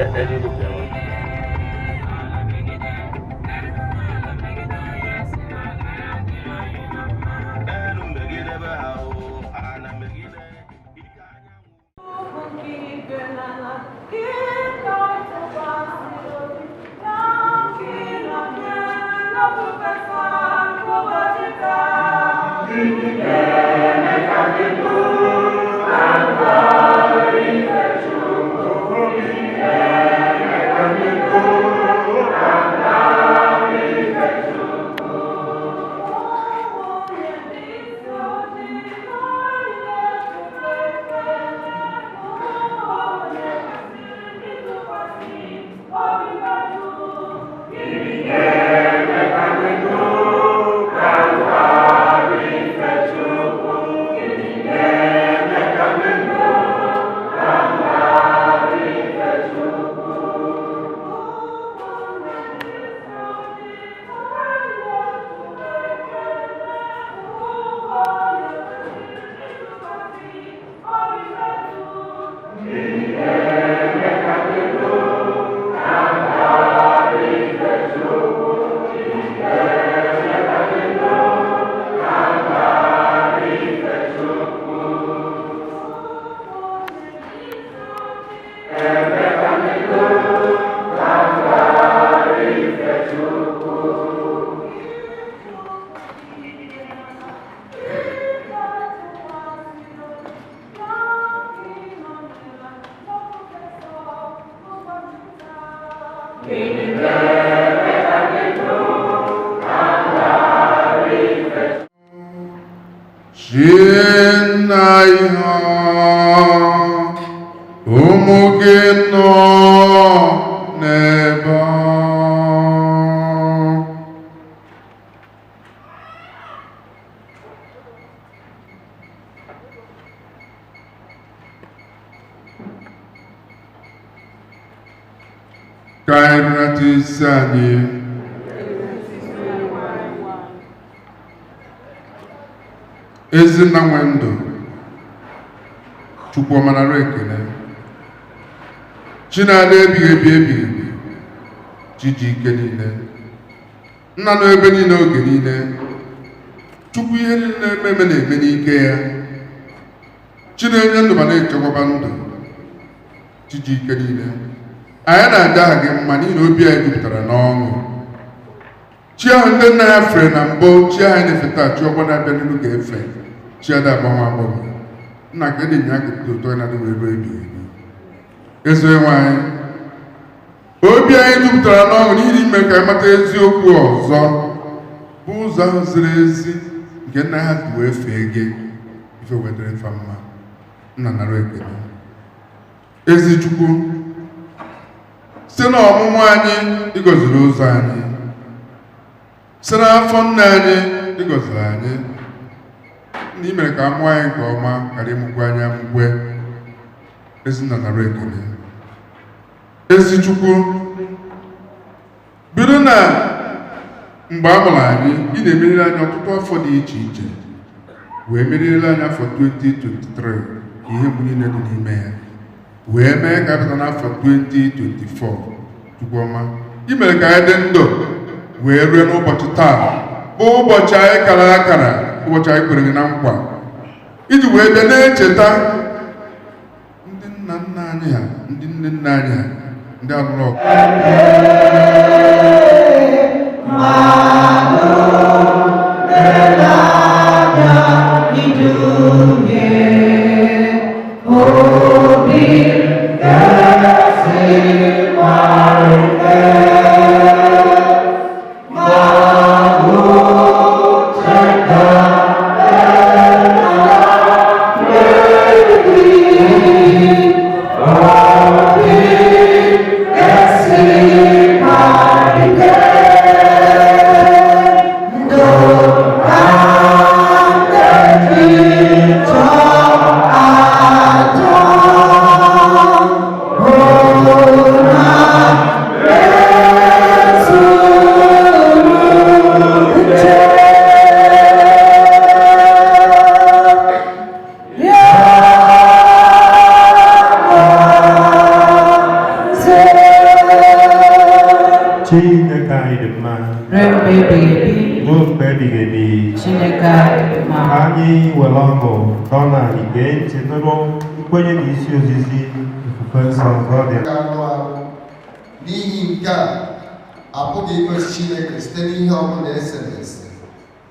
Ya, Chi nna ihe ụmụ gị nọ n'ebe a. Ka anyị rụnata isi anyị. Ezinna nwe ndụ, Chukwu ọma, nara ekele. Chi na-adị ebighị ebi ebighị ebi, chi ji ike niile, nna nọ ebe niile oge niile, Chukwu ihe niile na-eme eme na-eme n'ike ya, chi na-enye ndụ ma na-echekwaba ndụ, chi ji ike niile, anyị na-aja aha gị mma n'ihi na obi anyị jupụtara n'ọṅụ. Chi ahụ ndị nna ya fere na mbụ, chi ahụ anyị na-efe taa, chi ọgbọ na-abịa n'ihu ga-efe, chi ada agbanwe agbanwe. Nna, ka ịdị nya ka ụtọ na-adị wee ruo ebighị ebi. Eze nwe anyị, obi anyị jupụtara n'ọṅụ n'ihi na ime ka anyị mata eziokwu ọzọ bụ ụzọ ahụ ziri ezi nke nna ha ji wee fee gị ife wetara ife mma. Nna, nara ekele. Ezi Chukwu, site n'ọmụmụ anyị ịgọziri ụzọ anyị, site n'afọ nne anyị ịgọziri anyị, na ị mere ka a mụọ anyị nke ọma karịa ịmụkwe anyị amụkwe. Ezinna, nara ekele. Ezi Chukwu, bido na mgbe a mụrụ anyị, ị na-emeriri anyị ọtụtụ afọ dị iche iche, wee meriela anyị afọ 2023 na ihe mgbu niile dị n'ime ya, wee mee ka apụta n'afọ 2024. Chukwuọma, ị mere ka anyị dị ndụ wee rue n'ụbọchị taa, bụ ụbọchị anyị kara akara, ụbọchị anyị kwere gị na nkwa iji wee bịa na-echeta ndị nna nna anyị ha, ndị nne nna anyị ha, ndị alụrụ ọgụ. Chineke anyị dị mma. Ruo mgbe ebighị ebi. Ruo mgbe ebighị ebi. Chineke anyị dị mma. Ka anyị were ọṅụ nọ na anyị gee ntị nụrụ nkwenye na isi ozizi ofufe nsọ nke ọ dị. Anụ arụ. N'ihi nke a, apụghị igosi Chineke site n'ihe ọbụla esere ese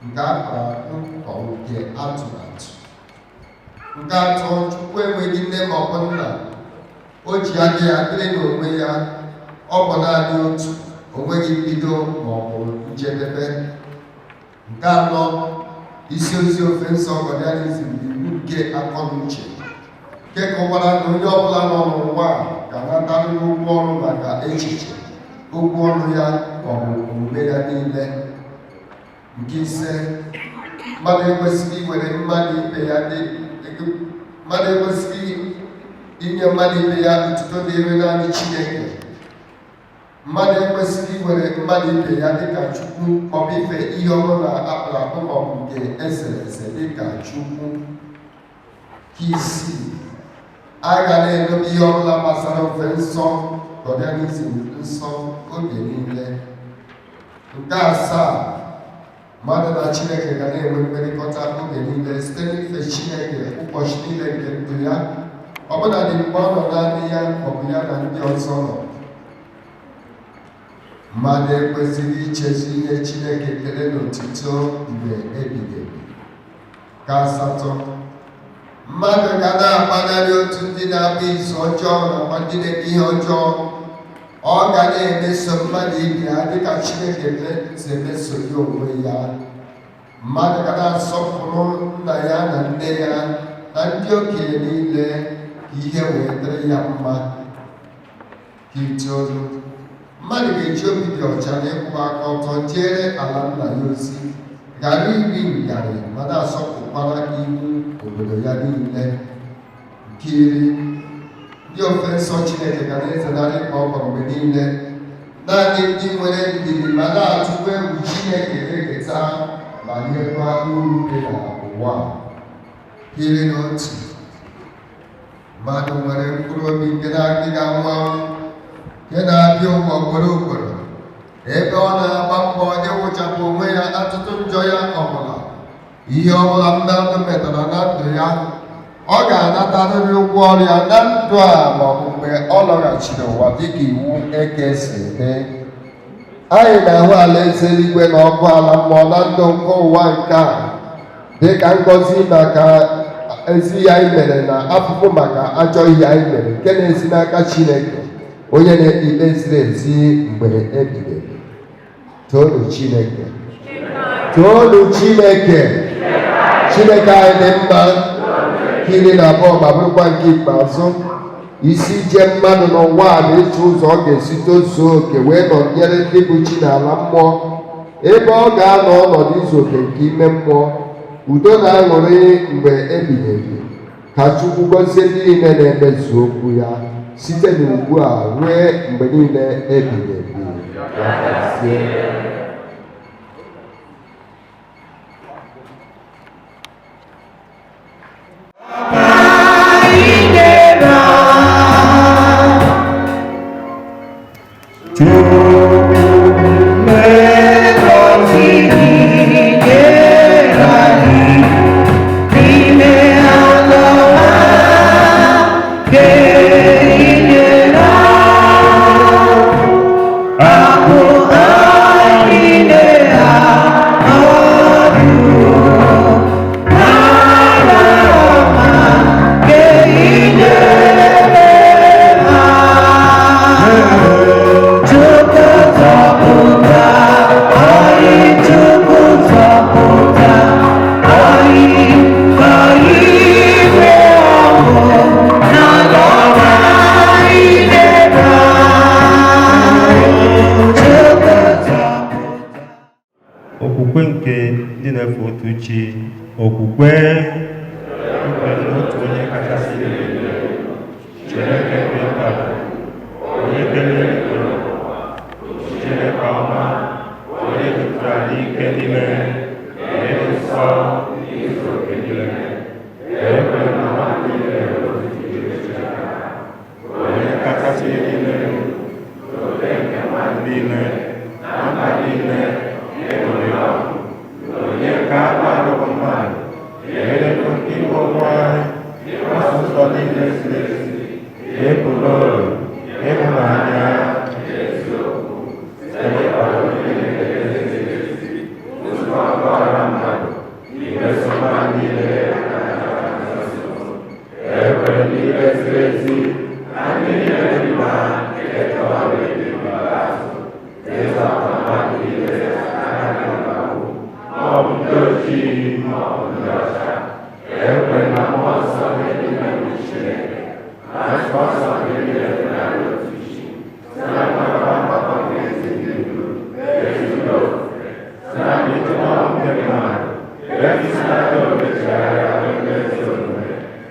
nke a kpụrụ akpụ ma ọ bụ nke atụrụ atụ. Nke atọ, Chukwu enweghị nne ma ọ bụ nna. O ji aka ya dịrị n'onwe ya. Ọ bụ naanị otu, o nweghị mbido ma ọ bụ njedebe. Nke anọ, isi ozi ofe nsọ Gọdianism bụ iwu nke akọ na uche nke kọwara na onye ọbụla nọ n'ụwa a ga-anatarịrị ụgwọ ọrụ maka echiche, okwu ọnụ ya ma ọ bụ omume ya niile. Nke ise, mmadụ ekwesịghị iwere mmadụ ibe ya dị mmadụ ekwesịghị inye mmadụ ibe ya otuto dịrị naanị Chineke. Mmadụ ekwesịghị iwere mmadụ ibe ya dịka Chukwu maọbụ ife ihe ọbụla akpụrụ akpụ maọbụ nke esere ese dịka Chukwu. Nke isii, a ga na-edobe ihe ọbụla gbasara ofe nsọ Gọdianism nsọ oge niile. Nke asaa, mmadụ na Chineke ga na-enwe mmekọrịta oge niile site n'ife Chineke ụbọchị niile nke ndụ ya, ọbụnadị mgbe ọ nọ naanị ya maọbụ ya na ndị ọzọ nọ. Mmadụ ekwesịghị ichezi ihe Chineke kere n'otuto mgbe ebighị ebi. Nke asatọ, mmadụ ga na-agbanarị otu ndị na-agba izu ọjọọ nakwa ndị na-eme ihe ọjọọ. Ọ ga na-emeso mmadụ ibe ya dịka Chineke si emeso ya onwe ya. Mmadụ ga na-asọpụrụ nna ya na nne ya na ndị okenye niile ka ihe wee dịrị ya mma. Nke itoolu, mmadụ ga-eji obi dị ọcha na ịkwụba aka ọtọ jere ala nna ya ozi, ghara iri ngarị ma na-asọpụkwara iwu obodo ya niile. Nke iri, ndị ofe nsọ Chineke ga na-ezenarị ịkpa ọgọ mgbe niile. Naanị ndị nwere ndidi ma na-atụkwa egwu Chineke ga-eketa ma nyekwa uru dị n'ụwa a. 11, mmadụ nwere mkpụrụ obi nke na-adịghị anwụ anwụ, nke na-abịa ụwa ugboro ugboro, ebe ọ na-agba mbọ ịwụchapụ onwe ya atụtụ njọ ya ọbụla. Ihe ọbụla mmadụ metara na ndụ ya, ọ ga-anatarịrị ụgwọ ọrụ ya na ndụ a ma ọ bụ mgbe ọ lọghachiri ụwa dịka iwu eke si dị. Anyị na-ahụ alaeze eluigwe na ọkụ ala mmụọ na ndụ nke ụwa nke a dịka ngọzi maka ezi ihe anyị mere na afụfụ maka ajọ ihe anyị mere, nke na-esi n'aka Chineke onye na-ekpe ikpe ziri ezi mgbe ebighị ebi. Toonu Chineke! Toonu Chineke! Chineke anyị dị mma. Nke 12 ma bụrụkwa nke ikpeazụ, isi ije mmadụ n'ụwa a na-eche ụzọ ọ ga-esi tozuo oke wee nọnyere ndị bụ chi n'ala mmụọ, ebe ọ ga-anọ ọnọdụ izu oke nke ime mmụọ, udo na aṅụrị mgbe ebighị ebi. Ka Chukwu gọzie ndị niile na-emezu okwu ya site n'ugbu a ruo mgbe niile ebighị ebi. Ya gazie. Okwukwe nke ndị na-efe otu chi. Okwukwe ikpe n'otu onye kachasị elu, Chineke dị mkpa, onye kere eluigwe na ụwa, Chineke ọma, onye jupụtara n'ike niile, onye dị nsọ n'izu oke niile. Ekwe na mmadụ niile nwere otu Chineke, onye kachasị ihe niile elu, oke nke mmadụ niile. niile na-eṅomi ọṅụ, onye ka anụ arụ bụ mmadụ, eredekwa nke ime onwe anyị, ịgbaso ụzọ niile ziri ezi, ịbụrụ uru, ịhụnanya, eziokwu, site n'ịkwado niile ziri ezi, ụzọ ọgbara mmadụ, imeso mmadụ niile ekwere n'ikpe ziri ezi, na ndị niile dị mma ga-eketa ọrụ ebighị ikpeazụ, ịzọpụta mmadụ niile n'aka mkpagbu, ma ọ bụ ndị ojii ma ọ bụ ndị ọcha. Ekwere na mmụọ nsọ na-edu bụ Chineke, na nzukọ nsọ nke niile dị na otu chi, site na mgbakọ mgbakọ nke ezi ndị ndu, ezi ofufe, site na mbilite n'ọnwụ nke mmadụ, ezi na ndị omume chegharịa ndị ezi omume,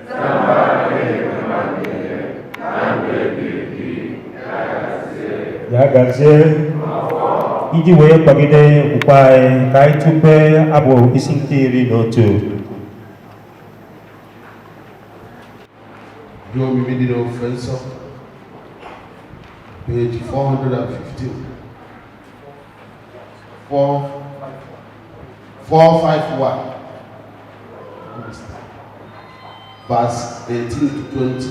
site na mgbaghara mmehie nke mmadụ niile, na ndụ ebighị ebi. Ya gazie. Iji wee kwagide okwukwe anyị, ka anyị tụpee abụ isi nke 11. Ihe omimi dị n'ofufe nsọ, page 415, 4 451, verse 18 to 20.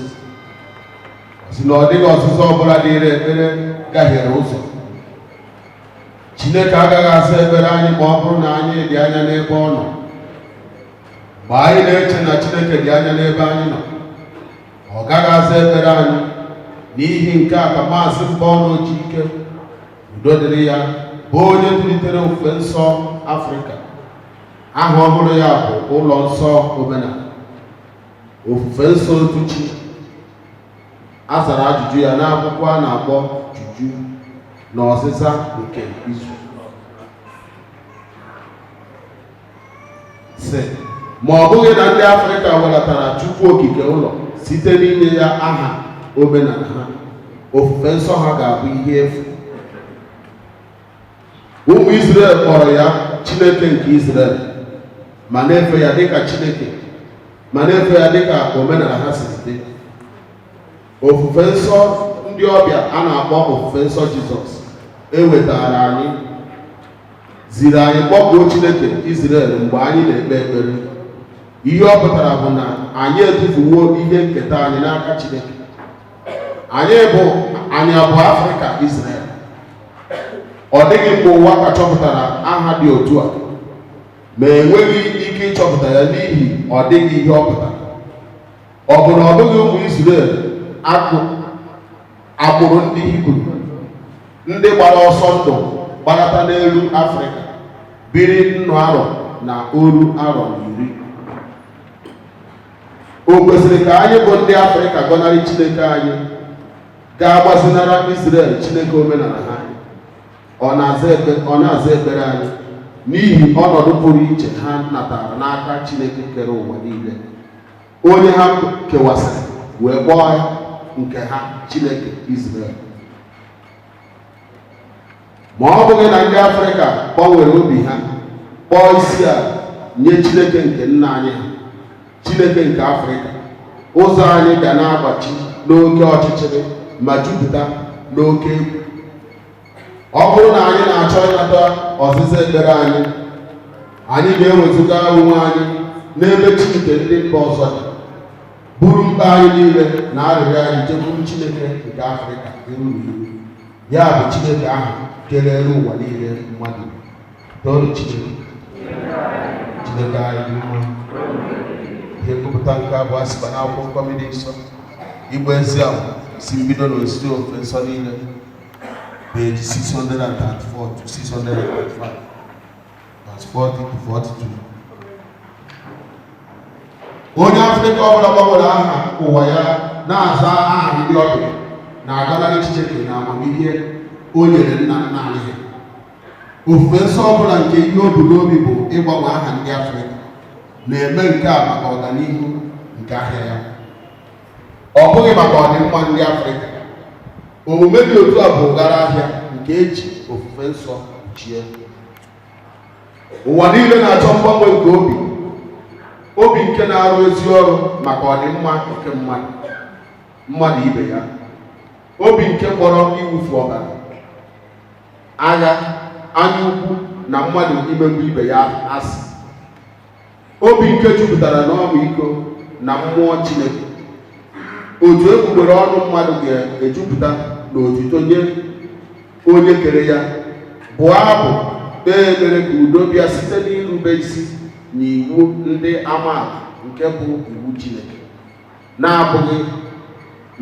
Ọ sị na ọ dịghị ọzịza ọbụla dịrị ekpere gahiere ụzọ. Chineke agaghị asa ekpere anyị ma ọ bụrụ na anyị dị anya n'ebe ọ nọ. Mgbe anyị na-eche na Chineke dị anya n'ebe anyị nọ, ọ gaghị aza ekpere anyị. N'ihi nke a ka Maazị Mbọnụ Ojike, udo dịrị ya, bụ onye tụlitere ofufe nsọ Afrịka, aha ọhụrụ ya bụ ụlọ nsọ omenala ofufe nsọ otu chi. A zara ajụjụ ya n'akwụkwọ a na-akpọ Juju na Ọzịza nke Izu, sị ma ọ bụghị na ndị Afrịka welatara Chukwu Okike ụlọ site n'inye ya aha omenala ha, ofufe nsọ ha ga-abụ ihe efu. Ụmụ Izrel kpọrọ ya Chineke nke Izrel, ma na-efe ya dịka Chineke, ma na-efe ya dịka omenala ha si dị. Ofufe nsọ ndị ọbịa a na-akpọ ofufe nsọ Jizọs ewetara anyị ziri anyị kpọkuo Chineke Izrel mgbe anyị na-ekpe ekpere. Ihe ọ pụtara bụ na anyị etufuwo ihe nketa anyị n'aka Chineke. Anyị bụ anyị abụ Afrịka Izrel. Ọ dịghị mgbe ụwa ka chọpụtara aha dị otu a, ma enweghị ike ịchọpụta ya n'ihi ọ dịghị ihe ọ pụtara. Ọ bụ na ọ bụghị ụmụ Izrel agbụrụ ndị Hibru, ndị gbara ọsọ ndụ gbalata n'elu Afrịka, biri 1,040? O kwesịrị ka anyị bụ ndị Afrịka gọnarị Chineke anyị, ga-agbazinara Izrel Chineke omenala ha? Ọ na-aza ekpere anyị n'ihi ọnọdụ pụrụ iche ha natara n'aka Chineke kere ụwa niile, onye ha kewasịrị wee kpọọ ya nke ha Chineke Izrel. Ma ọ bụghị na ndị Afrịka gbanwere obi ha, kpọọ isi a nye Chineke nke nna anyị ha, Chineke nke Afrịka, ụzọ anyị ga na-agbachi n'oke ọchịchịrị ma jupụta n'oke egwu. Ọ bụrụ na anyị na-achọ ịnata ọzịza ekpere anyị, anyị ga-ewezuga onwe anyị n'ebe chi nke ndị mba ọzọ dị, buru mkpa anyị niile na arịrịọ anyị jekwuru Chineke nke Afrịka iru na iru, ya bụ Chineke ahụ kere elu ụwa niile mmadụ. Toonu Chineke. Chineke anyị dị mma. Ihe ngụpụta nke abụọ sikwa n'akwụkwọ nkọmi dị nsọ, Igba Ezi Ama, isi mbido na osisi ofufe nsọ niile, page 634 to 635, verse 40 to 42. Onye Afrịka ọbụla gbanwere aha ụwa ya na-aza aha ndị ọbịa na-agọnarị Chineke na amamihe o nyere nna nna anyị ha. Ofufe nsọ ọbụla nke ihe o bu n'obi bụ ịgbanwe aha ndị Afrịka na-eme nke a maka ọganihu nke ahịa ya, ọ bụghị maka ọdịmma ndị Afrịka. Omume dị otu a bụ ụghara ahịa nke eji ofufe nsọ chie. Ụwa niile na-achọ mgbanwe nke obi, obi nke na-arụ ezi ọrụ maka ọdịmma nke mmadụ ibe ya, obi nke kpọrọ iwufu ọbara, agha, Anya ukwu na mmadụ imegbu ibe ya asị. Obi nke jupụtara n'ọmịiko na mmụọ Chineke, otu egbugbere ọnụ mmadụ ga-ejupụta n'otuto nye onye kere ya, bụ abụ kpee ekpere ka udo bịa site n'irube isi n'iwu ndị amaala nke bụ iwu Chineke, na-abụghị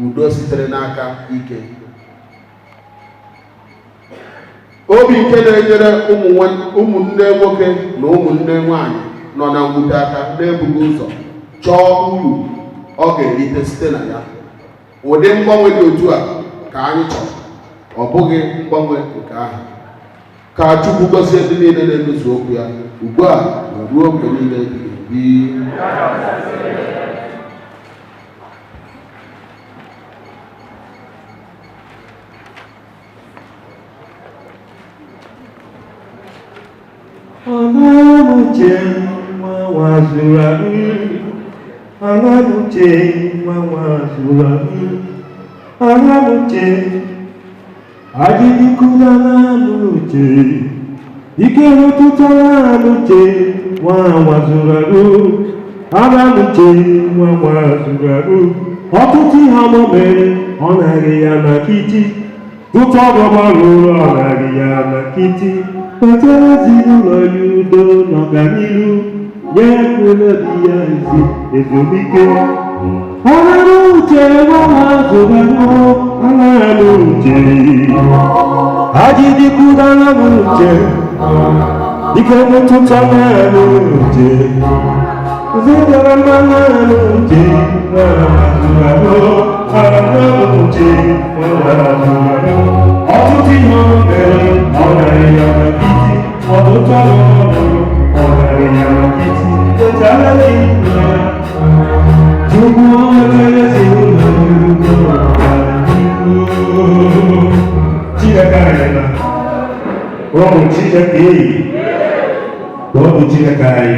udo sitere n'aka ike. Obi nke na-enyere ụmụnne nwoke na ụmụnne nwanyị nọ na mwute aka na-ebughị ụzọ chọọ uru ọ ga-erite site na ya. Ụdị mgbanwe dị otu a ka anyị chọrọ, ọ bụghị mgbanwe nke ahụ. Ka Chukwu gọzie ndị niile na-emezu okwu ya ugbu a ma ruo mgbe niile ebighị ebi. Anamuche nwa nwazuru ahụ, Anamuche nwa nwazuru ahụ, Anamuche ajidikula namuche, ike ụtụtụ namuche nwa nwazuru ahụ, Anamuche nwa nwazuru ahụ, ọtụtụ ihe ọma mere ọ naghị ya na kiti, tụtụ ọgọba rụrụ ọ naghị ya na kiti. Wetara ezinụlọ ya udo na ọganihu, nye mkpụrụ obi ya ezi ezumike. Anamuche nwa nwazuru ahụ, Anamuche ajidikwuda Anamuche, ike ụtụtụ Anamuche, zidara mma Anamuche nwa nwazuru ahụ, Anamuche nwa nwazuru ahụ. Ọtụtụ ihe ọ mere ọ naghị ya na nkịtị, ọtụtụ ọrụ ọ rụrụ ọ naghị ya na nkịtị. Wetara ezinụlọ ya Chukwu wetara ezinụlọ ya udo na ọganihu. Chineke anyị na ụmụ Chineke eyi ka ọ bụ Chineke anyị.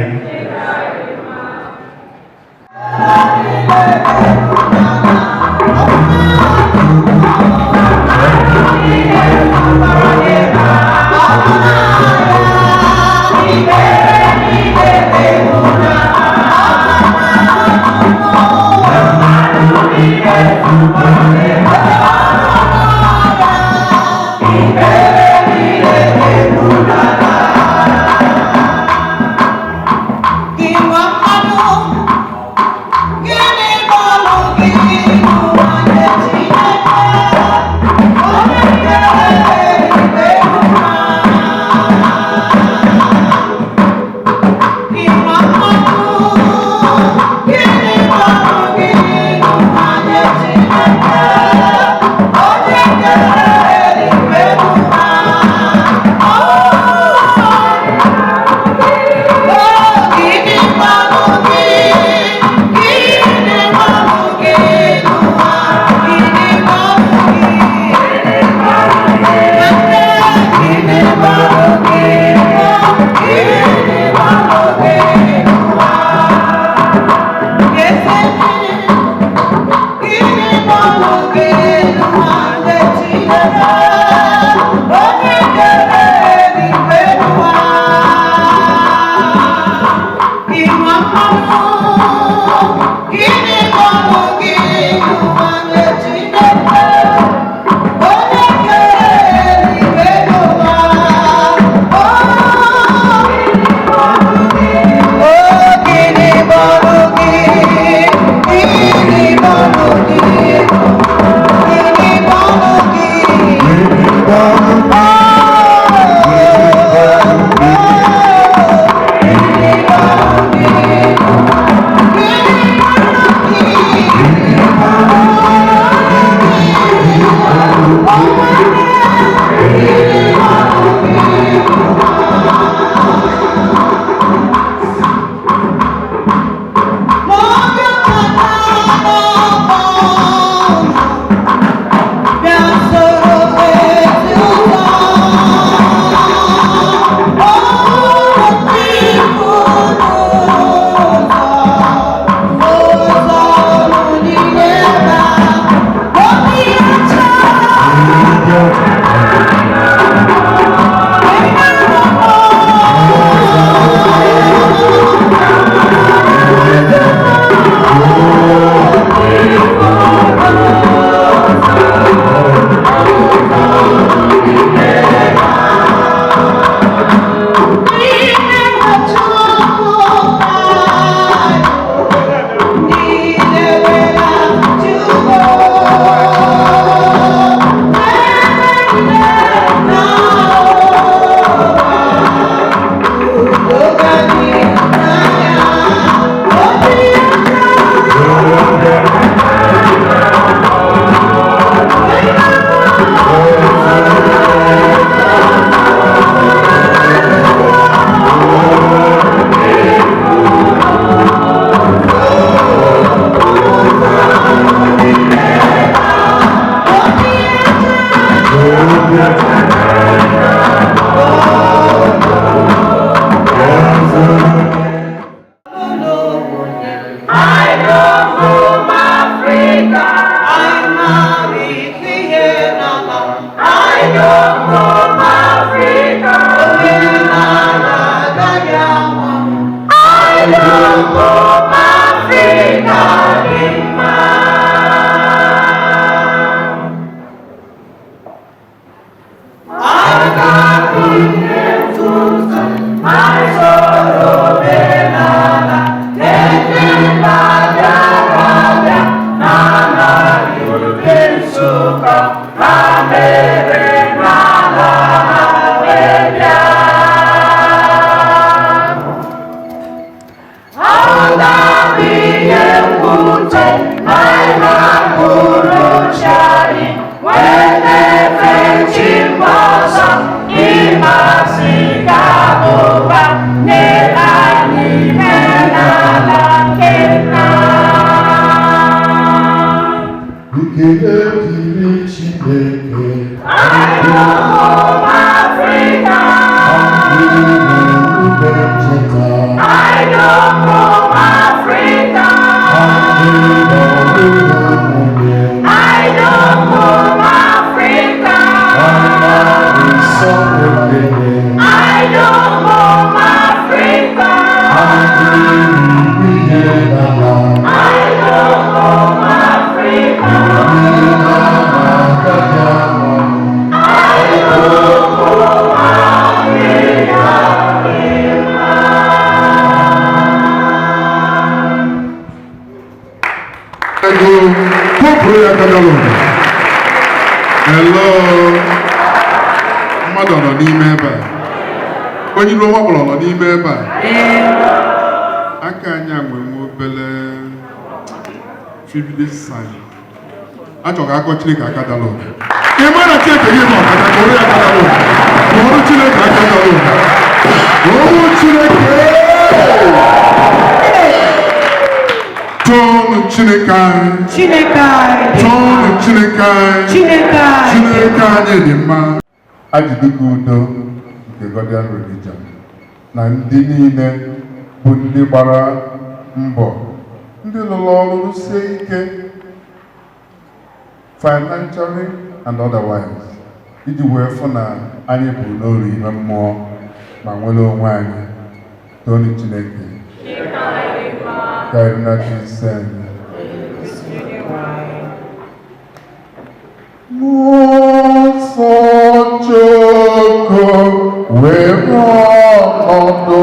Ekele dịrị Chineke. Anyị na-erube ncheta. Anyị na-erube nwunye. Anyị na-nsọ okenye. Anyị na-eri ihe n'ala. Anyị na-agaghị anwụ. Ego kụpụrụ ya aka n'ụlọ. Hello. Mmadụ nọ n'ime ebe a. Onye iru ọma kpọrọ nọ n'ime ebe a. Aka anyị a nwere nwa obele privilege sign. Achọ ka akọ Chineke aka dara ụda. Ị ma na Chineke gị bụ ọkaka ka ya aka dara ụda. Kụọrọ Chineke aka dara ụda. Ụmụ Chineke! Tụọnụ Chineke anyị. Chineke anyị dị Tụọnụ mma. Chineke anyị. Chineke anyị dị Chineke mma. anyị dị mma. Ajidika udo nke Godian Religion na ndị niile bụ ndị gbara mbọ, ndị lụrụ ọrụ rụsie ike financially and otherwise iji wee fụ na anyị bụ n'oru ime mmụọ ma nwere onwe anyị. Toonu Chineke. Ka anyị nata isi anyị. Mmụọ nsọ Chukwu were ọnọdụ,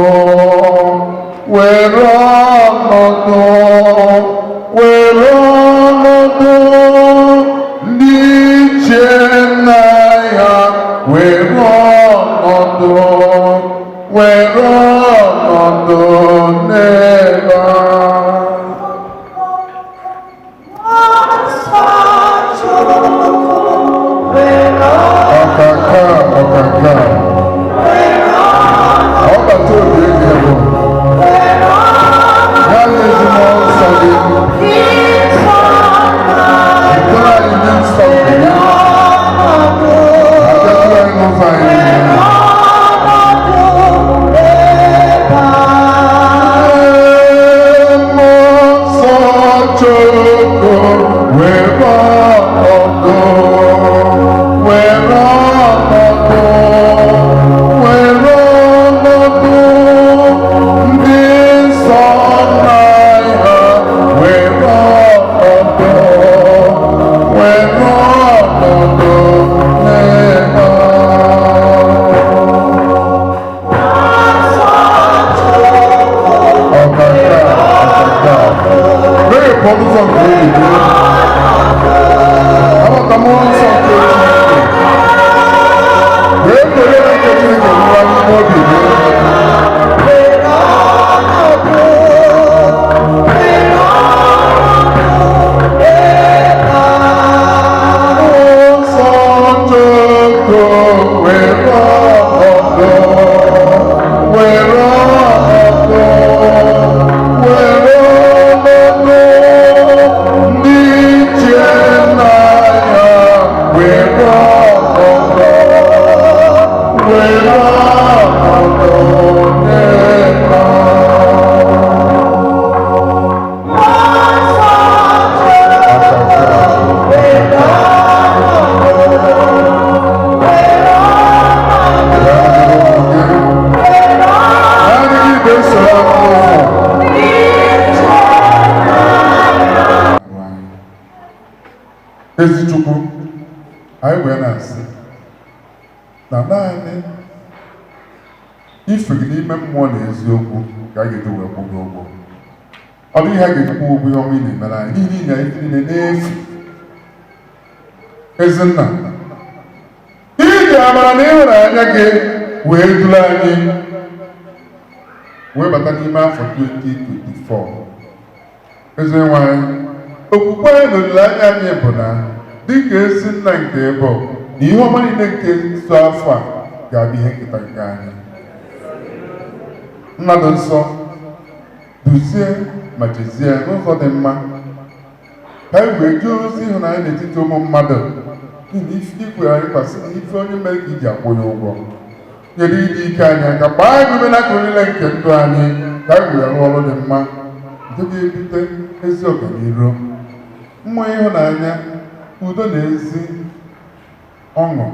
were ọnọdụ, were ọnọdụ, ndị iche nna ya were ọnọdụ, were ọnọdụ n'ebe a. Ọkaka, ọkaka. Ọbata obi ege bụ. Ya na ezigbo nsọ gị. Zitere anyị ndị nsọ nke gị. Abịatụrụ anyị n'ụzọ anyị niile. Ee, Mmụọ nsọ Chukwu were ọnọdụ, were ọnọdụ, were ọnọdụ, ndị nsọ nna ya were ọnọdụ, were ọnọdụ n'ebe a. Ọkaka, ọkaka. Meghepụ ọnụ ụzọ nke obi gị. Abata mmụọ nsọ nke Chineke. Wee kwere na nke Chineke nwụwa n'ime obi gị. Mmụọ nsọ Chukwu were ọnọdụ, were ọnọdụ, were ọnọdụ, ndị iche nna ya were ọnọdụ, were ọnọdụ n'ebe a. Naanị gị bụ esoro ahụhụ. Ezi Chukwu, anyị wee na-asị na naanị ife gị n'ime mmụọ na eziokwu ka a ga-eji wee kwụ gị ụgwọ. Ọ dịghị ha ga-eji kwụ ụgwọ ihe ọma ị na-emere anyị n'ihi na ife niile n'efu. Ezinna, iji amara na ịhụnanya gị wee duru anyị wee bata n'ime afọ 2024. Eze nwe anyị, okwukwe anyị na olileanya anyị bụ na dịka ezi nna nke ebe na ihe ọma niile nke nso afọ a ga-abụ ihe nketa nke anyị. Nna dị nsọ, duzie ma chezie n'ụzọ dị mma. Ka anyị wee jee ozi ịhụnanya n'etiti ụmụ mmadụ, n'ihi na ife ikwere anyị kwasị na ife onye mere ka iji akwụ ya ụgwọ. Nyere ịdị ike anyị aka, gbaa anyị ume n'akụkụ niile nke ndụ anyị, ka anyị wee rụọ ọrụ dị mma nke ga-ebute ezi ọganiru, mmụọ ịhụnanya, udo na ezi ọṅụ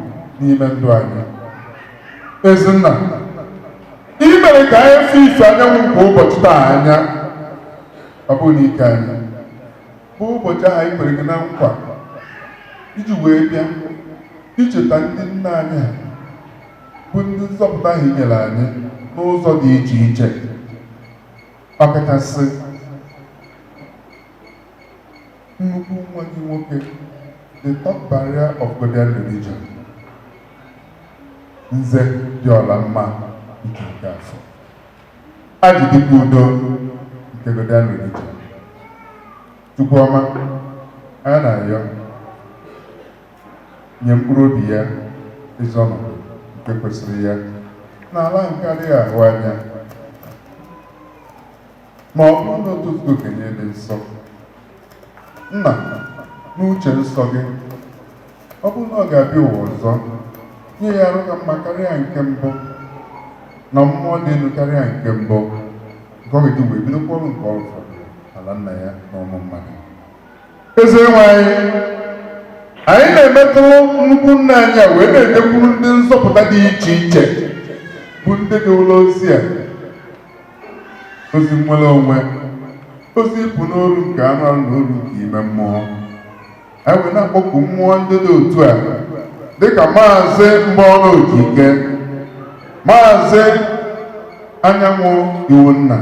n'ime ndụ anyị. Ezinna, ị mere ka anyị fụ ife anyanwụ nke ụbọchị taa anya, ọ bụghị n'ike anyị, bụ ụbọchị ahụ anyị kwere gị na nkwa iji wee bịa icheta ndị nna anyị ha bụ ndị nzọpụta ahụ i nyere anyị n'ụzọ dị iche iche, ọkachasị nnukwu nwa gị nwoke, the top barrier of Godian religion, Nze dị ọla mma nke nke afọ ajidikwa udo nke Godian religion. Chukwuọma, a na-arịọ, nye mkpụrụ obi ya ezi ọnọdụ nke kwesịrị ya n'ala nke adịghị ahụ anya, ma ọ bụrụ na o tozugo okenye dị nsọ. Nna, n'uche nsọ gị, ọ bụrụ na ọ ga-abịa ụwa ọzọ, nye ya arụ ka mma karịa nke mbụ na mmụọ dị elu karịa nke mbụ, nke ọ ga-eji wee bidokwa ọrụ nke ọ rụfọdụrụ ala nna ya na ụmụ mmadụ. Eze nwe anyị, anyị na-emetụrụ nnukwu nna anyị a wee na-ejekwuru ndị nzọpụta dị iche iche bụ ndị dị ụlọ ozi a, ozi nnwere onwe, ozi ịpụ n'oru nke anụ arụ na oru nke ime mmụọ. Anyị wee na-akpọku mmụọ ndị dị otu a, dịka Maazị Mgbaọnụ Okike, Maazị Anyanwụ Iwunna,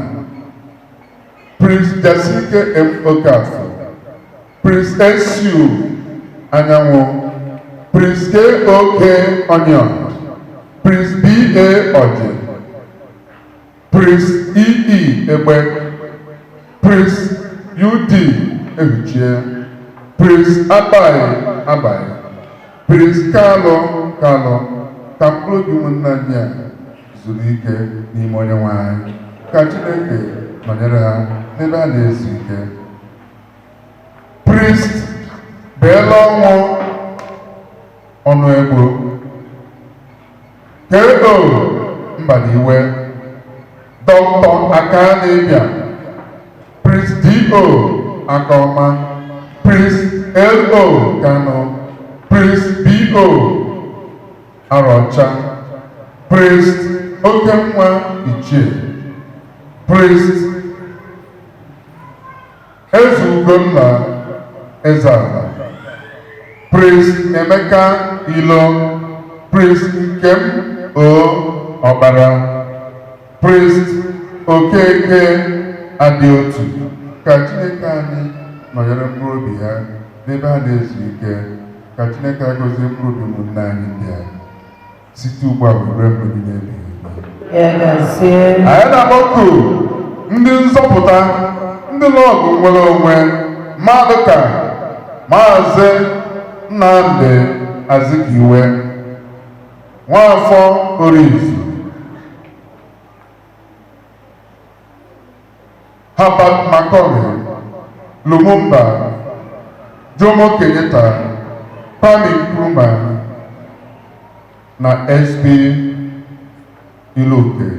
Prince Jasike M. Okafor, Prince S.U. Anyanwụ, Prince K.O.K. Onion, Prince B.A. Oji, Prince E.E. Egbe, Prince U.D. Ehuchie, Prince Abai Abai, Prince Kalụ Kalụ. Ka mkpụrụ obi ụmụnne anyị a zuru ike n'ime Onyenwe anyị, ka Chineke nọnyere ha n'ebe ha na-ezu ike. Priest Beela Ọnwụ Ọnụ Egbo, K.O. Mbadiwe, Dr. Akanebia, Prince D.O. Akaọma, Prince L.O. Kano, Prince B.O. Arọcha, Prince Okenwa Ichie, Prince Eze Ugonna Ezeala, Prince Emeka Ilo, Prince Nkem O Ọkpara, Prince Okeke Adịotu. Ka Chineke anyị nọnyere mkpụrụ obi ha n'ebe ha na-ezu ike. Ka Chineke agọzie mkpụrụ obi ụmụnne anyị ndị a site ugbu a wee ruo mgbe niile ebighị ebi. Ya gazie. Anyị na-akpọku ndị nzọpụta, ndị lọgụ nwere onwe mmadụ, ka Maazị Nnamdi Azikiwe, Nwafọ Orizu, Herbert Macaulay, Lumumba, Jomo Kenyatta, Kwame Nkrumah na SP Iloke,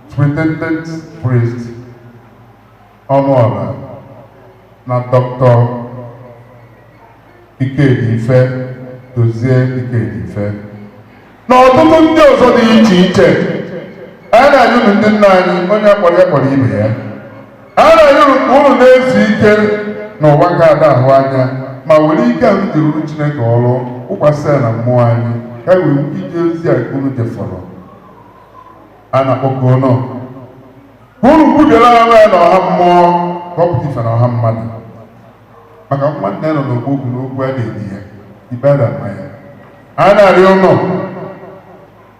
Superintendent Priest Ọnụọra na Dr. Ikedife, Dozie Ikedife na ọtụtụ ndị ọzọ dị iche iche. Anyị na-ayọ unu, ndị nna anyị, onye akpọrọ ya kpọrọ ibe ya, anyị na-ayọ unu ka unu na-ezu ike n'ụwa nke ada ahụ anya, ma were ike ahụ ji ruru Chineke ọrụ wụkwasị ya na mmụọ anyị, ka anyị wee ike ije ozi a nke unu jefọrọ. A na-akpọkọ unu ka unu kwubiere ọrụ ya na ọha mmụọ, ka ọ pụta ife na ọha mmadụ, maka nwanne ya nọ n'okwu okwu n'okwu a na-edi ya ikpe a na-ama ya. A na-arịọ unu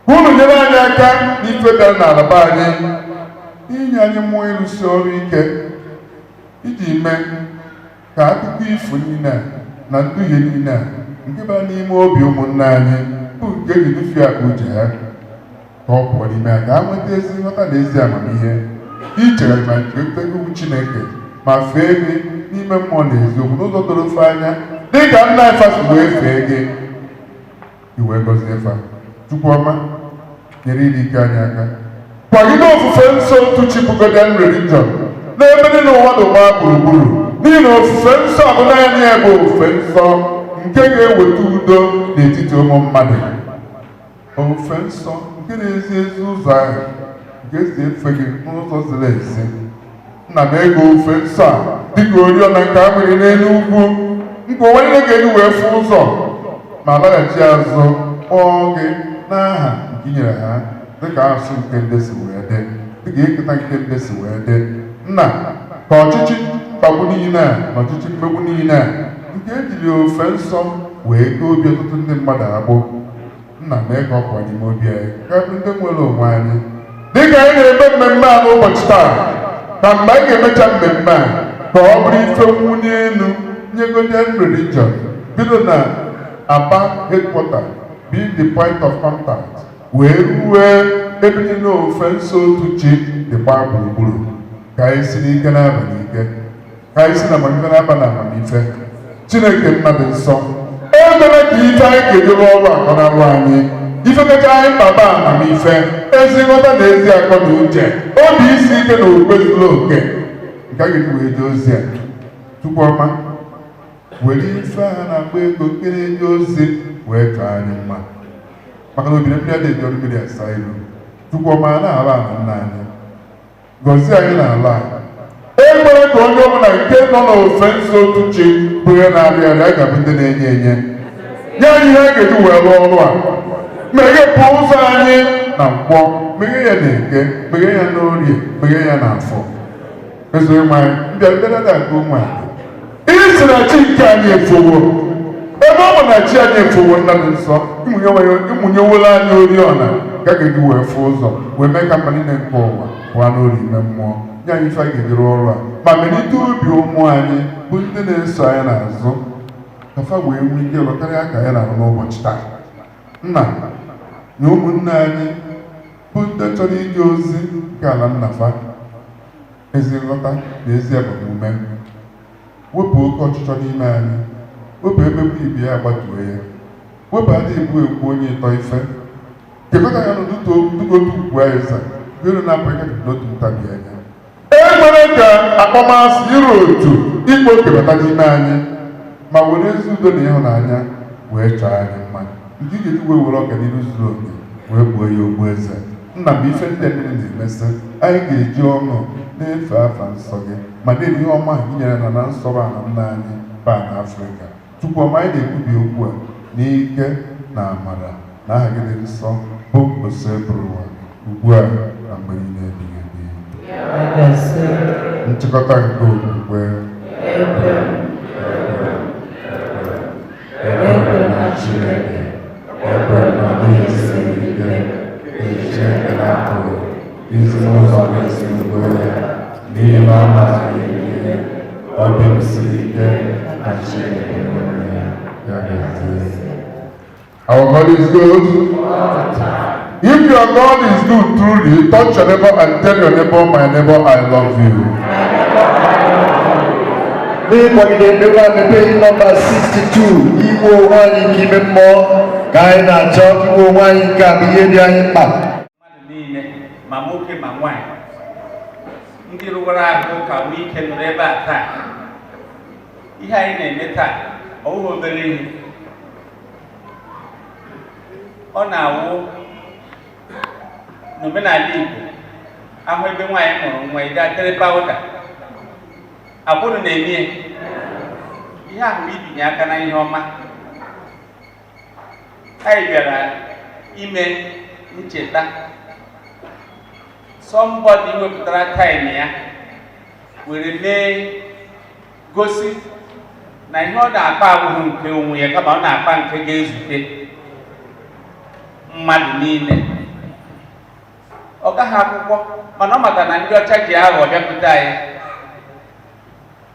ka unu nyere anyị aka n'ife bịara n'ala be anyị, inye anyị mmụọ ịrụsi ọrụ ike iji mee ka akụkọ ifo niile a na nduhie niile a nke bara n'ime obi ụmụnne anyị, bụ nke eji dufie akpa uche ha, ka ọ pụọ n'ime ha, ka ha nweta ezi nghọta na ezi amamihe ichegharị ma nke iwu Chineke ma fee gị. N'ime mmụọ na eziokwu, n'ụzọ doro ofe anya, dịka nna anyị fa si wee fee gị, i wee gọzie fa. Chukwu ọma, nyere ịdị ike anyị aka kwagide ofufe nsọ otu chi bụ Godian Religion n'ebe niile ụwa dị gbaa gburugburu, n'ihi na ofufe nsọ bụ naanị ya bụ ofufe nsọ nke ga-eweta udo n'etiti ụmụ mmadụ, ofufe nsọ nke na-ezi ezi ụzọ ahụ nke esi efe gị n'ụzọ ziri ezi. Nna m, ego ofufe nsọ a dịka oriọna nke a nwere n'elu ugwu, nke ụwa niile ga-eji wee fụ ụzọ ma laghachi azụ kpọọ gị n'aha nke i nyere ha, dịka asụsụ nke ndị si wee dị, dịka ịkụta nke ndị si wee dị. Nna, ka ọchịchị mkpagbu niile a na ọchịchị mmegbu niile a nke ejiri ofe nsọ wee kee obi ọtụtụ ndị mmadụ agbụ, nna, mee ka ọ pụọ n'ime obi anyị, ka bụ ndị nwere onwe anyị. Dịka anyị na-eme mmemme a n'ụbọchị taa, ka mgbe anyị ga-emecha mmemme a, ka ọ bụrụ ife mwunye elu nye Godian Religion, bido na Aba headquarter being the point of contact wee rue ebe niile ofe nsọ otu chi dị gbaa gburugburu. Ka anyị si n'ike na-aba n'ike, ka anyị si na amamife na-aba na amamife. Chineke nna dị nsọ, ekwela ka ife anyị ga-eji rụọ ọrụ akọ na arụ anyị. Ife kacha anyị mkpa bụ amamife, ezi nghọta na ezi akọ na uche, obi isi ike na okwukwe zuru oke nke a ga-eji wee jee ozi a. Chukwu ọma, were ife a na-agba ego nke na-eje ozi wee chọọ anyị mma, maka na obiri mmiri adịghị eji ọrụ mmiri asa ilu. Chukwu ọma, na-ala ala nna anyị, gọzie anyị n'ala a. Ekwere ka onye ọbụla nke nọ n'ofe nsọ otu chi bụ ihe na-arịa arịa ga-abụ ndị na-enye enye. Nye anyị ihe a ga-eji wee rụọ ọrụ a. Meghepụ ụzọ anyị na nkwọ, meghee ya na eke, meghee ya n'orie, meghee ya na afọ. Ezo ịnwe anyị mbịa mbịa na nke ụmụ anyị isi na chi nke anyị efowo. Ebe ọ bụ na chi anyị efowo, nna dị nsọ, ịmụnyewela anyị oriọna nke a ga-eji wee fụ ụzọ, wee mee ka mba niile nke ụwa pụọ n'ụlọ ime mmụọ. Nye anyị ife anyị ga-eji rụọ ọrụ a, ma melite obi ụmụ anyị bụ ndị na-eso anyị n'azụ, ka fa wee nwee ike ịrụ karịa ka anyị na-arụ n'ụbọchị taa. Nna, na ụmụnne anyị bụ ndị chọrọ ije ozi nke ala nna fa, ezi nghọta na ezi agbamume. Wepụ oke ọchịchọ n'ime anyị, wepụ ebe bụ ibe ya agbatuo ya, wepụ adị ebu ekwu onye ịtọ ife kekọta ya nụ dịka otu ugwu anyị elu na-apụ ike n'otu ntabi anya. E nwere ka akpọmasị, iru otu, ikpe oke bata n'ime anyị, ma were ezi udo na ịhụnanya wee chọọ anyị mma, nke ị ga-eji wee were ọganihu zuru oke wee gbuo ya ogbu eze. Nna m, ife ndị a niile na-emesị, anyị ga-eji ọṅụ na-efe afa nsọ gị ma na-eri ihe ọma ahụ nyere na na nsọ bụ ana nna anyị bụ na Afrịka. Chukwu ọma, anyị na-ekwubi okwu a n'ike na amara na aha gị dị nsọ bụ Osebụrụwa, ugbu a na mgbe niile ebighị ebi. Nchịkọta nke okwukwe. Ekwere na Chineke, ekwere na ọ dịghị siri ike nke Chineke na-apụghị isi n'ụzọ ga-esi ugbo ya, n'ihi na ọ maara ihe niile. Obi m siri ike na Chineke nwere ya. Ya ga-ezi. Our God is good. If your God is good truly, touch your neighbor and tell your neighbor, "My neighbor, I love you." N'ịkwagide mmepe mmepe nọmba 62, inwe onwe anyị nke ime mmụọ ka anyị na-achọ. Inwe onwe anyị nke a bụ ihe dị anyị mkpa. Mmadụ niile, ma nwoke ma nwaanyị, ndị rụwara ahụ ka nwee ike nọrọ ebe a taa. Ihe anyị na-eme taa, ọ bụghị obere ihe. Ọ na-awụ n'omenala Igbo, ahụ ebe nwaanyị mụrụ nwa, ị gaa tere powder akwụrụ na-eme ya. Ihe ahụ bụ ibinye aka na ihe ọma. Anyị bịara ime ncheta somebody wepụtara time ya were mee gosi na ihe ọ na-akpa abụghị nke onwe ya, kama ọ na-akpa nke ga-ezute mmadụ niile. Ọ gaghị akwụkwọ, mana ọ maka na ndị ọcha ji aghụghọ bịakwute anyị,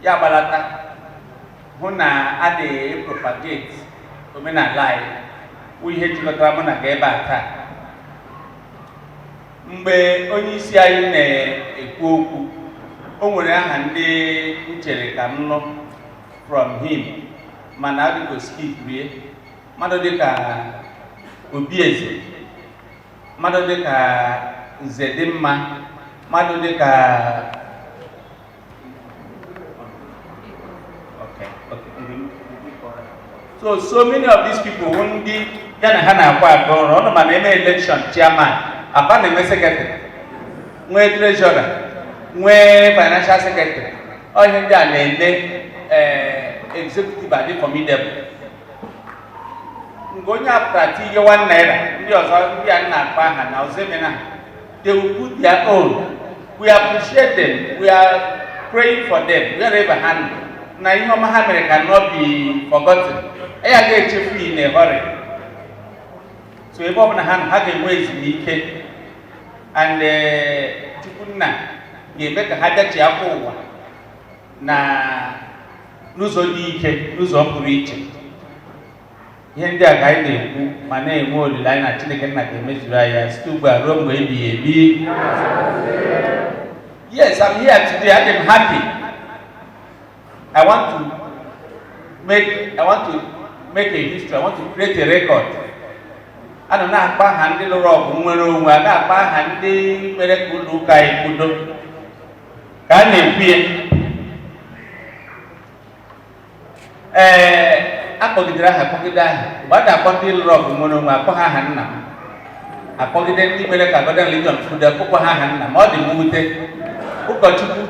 ya gbalata hụ na a na-epropagate omenala anyị, wụ ihe jikọtara mụ na gị ebe a taa. Mgbe onye isi anyị na-ekwu okwu, O nwere aha ndị m chere ka m nụ from him, mana adịgo skip rie mmadụ dịka Obieze, mmadụ dịka Nzedimma, mmadụ dịka okay. So many of these people wụ ndị ya na ha na-akwa aka ọrụ ọnụ, ma na-eme election chairman, apa na-eme secretary, nwee treasurer, nwee financial secretary. Ọ ihe ndị a na-eme executive adị formidable. Mgbe onye a pụtara tinye ₦1, ndị ọzọ ndị a na-akpọ aha na Ozemena, they will put their own. We appreciate them, we are praying for them wherever ha nọ, na ihe ọma ha mere cannot be forgotten. Ya ga-echefu in a hurry. So ebe ọbụla ha nọ, ha ga-enwe ezumike, and Chukwunna ga-eme ka ha bịachi afọ ụwa na n'ụzọ dị ike, n'ụzọ pụrụ iche. Ihe ndị a ka anyị na-ekwu ma na-enwe olileanya na Chineke nna ga-emezuru anyị ya site ugbu a ruo mgbe ebighị ebi. Yes, I'm here today and I'm happy. I want to make a history. I want to create a record. A nọ na-akpa aha ndị lụrụ ọgụ nwere onwe, a na-akpa aha ndị mere ka ụlọ ụka anyị kwudo ka a na-ekwu ya. Ee, akpọgidere aha, akpọgide aha. Mgbe a na-akpọ ndị lụrụ ọgụ nwere onwe, akpọ ha aha nna m. Akpọgide ndị mere ka Godian Religion kwudo, akpọkwa ha aha nna m. Ọ dị m mwute. Ụkọchukwu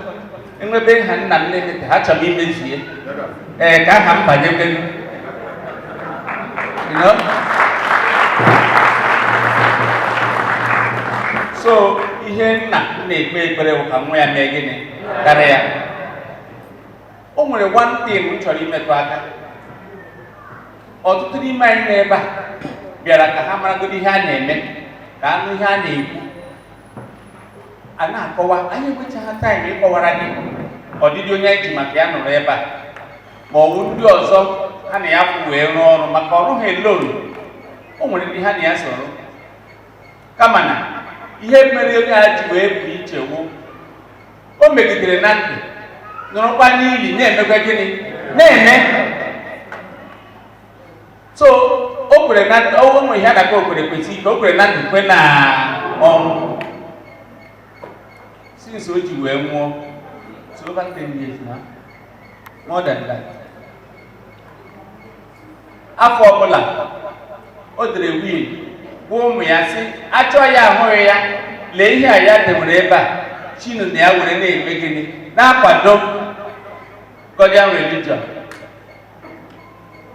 enwebe nha nna m na-emete ha chọrọ imezu ya, ee, ka aha m banyegelu. So ihe nna m na-ekpe ekpere bụ ka nwa ya mee gịnị karịa ya. O nwere one thing m chọrọ imetụ aka. Ọtụtụ n'ime anyị nọ ebe a bịara ka ha maragodo ihe a na-eme, ka anụ ihe a na-ekwu, a na-akọwa. Anyị enwechaghị time ịkọwara gị ọdịdị onye anyị ji maka ya nọrọ ebe a, ma ọ bụ ndị ọzọ ha na ya kwụ wee rụọ ọrụ, maka ọrụ ha alone. O nwere ndị ha na ya soro, kama na ihe mere onye a ji wee pụ iche wụ o megidere na ndụ, nọrọkwa n'ili na-emekwa gịnị na-eme. So o kwere na o nwere ihe a na-akpọ okwere kwesị ike. O kwere na ndụ, kwe na ọnwụ. Since o ji wee nwụọ, so over 10 years now, more than that, afọ ọbụla o dere will gwa ụmụ ya sị achọ ya ahụghị ya, lee ihe a ya dewere ebe a, chinu na ya were na-eme gịnị, na-akwado Godian Religion.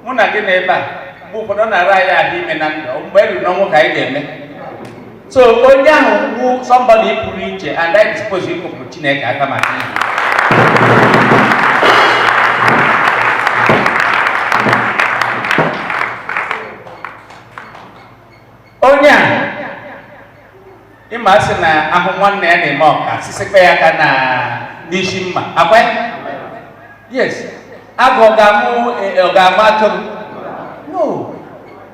Mụ na gị na ebe a, mgbe ụfọdụ ọ na-ara anyị ahụ ime na ndụ, mgbe e ruru n'ọnwụ ka anyị ga-eme. So onye ahụ wụ somebody pụrụ iche, and I suppose ịkụpụrụ Chineke aka maka ihe. Onye a ịma sị na ahụ nwanne ya na-eme ọka sịsịkpa ya aka na n'isi mma akwa. Yes, agụ ọ ga-amụ, ọ ga-amụ atụrụ? No.